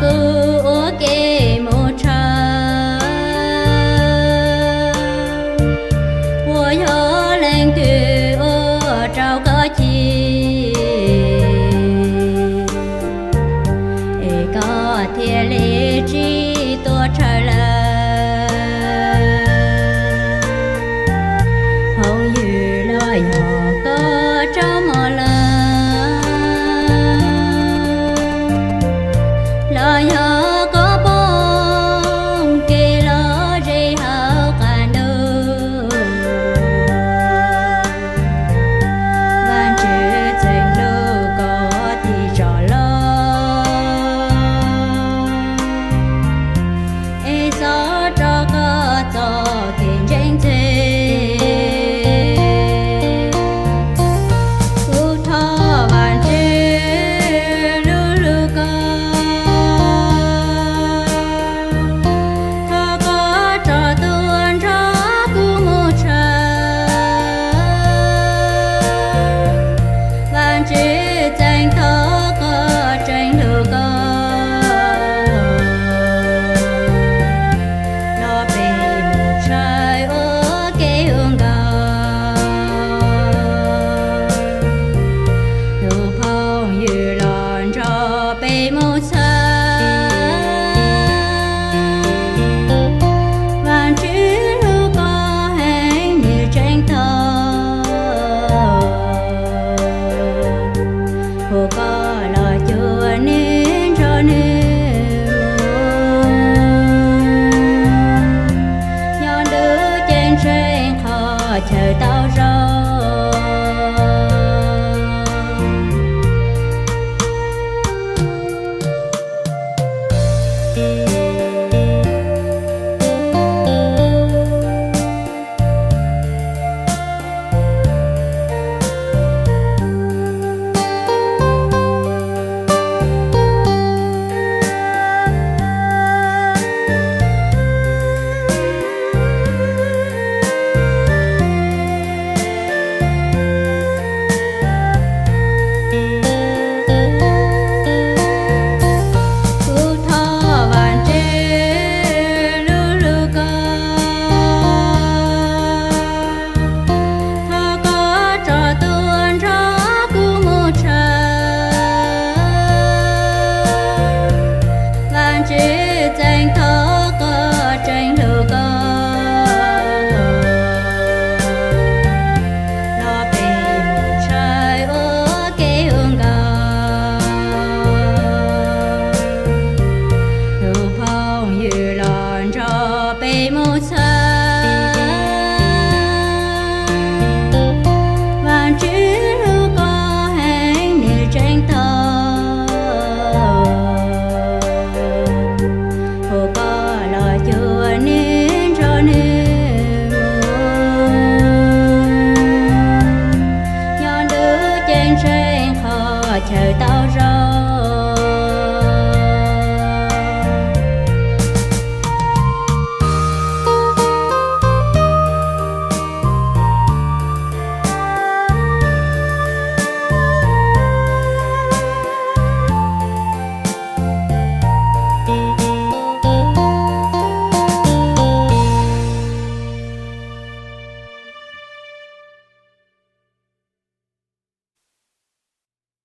kuv ua ke mus tshawb. Puas yog leej twg ua rau koj chim, es koj thiaj li tsis tuaj tshawb lawm? Phooj ywg, los yog koj tsaug mog lawm, los yog koj poob kev los ze hauv qab ntuj. Vajtswv tseem hlub koj tig zog los, es xov rau koj txoj kev ntseeg ntxiv. Kuv thov Vajtswv hlub hlub koj, thov koj rov tuaj nrog kuv mus tshawb. Vajtswv tseem thov koj, tseem hlub koj, los peb mus tshawb ua ke hu nkaus. Tus phooj ywg los nrog peb mus tshawb. Vajtswv hlub koj heev, nws tseem thov hu koj los cuag nws, nrog nws mus. Nyob ntuj ceeb tsheej qhov chaw tau zoo.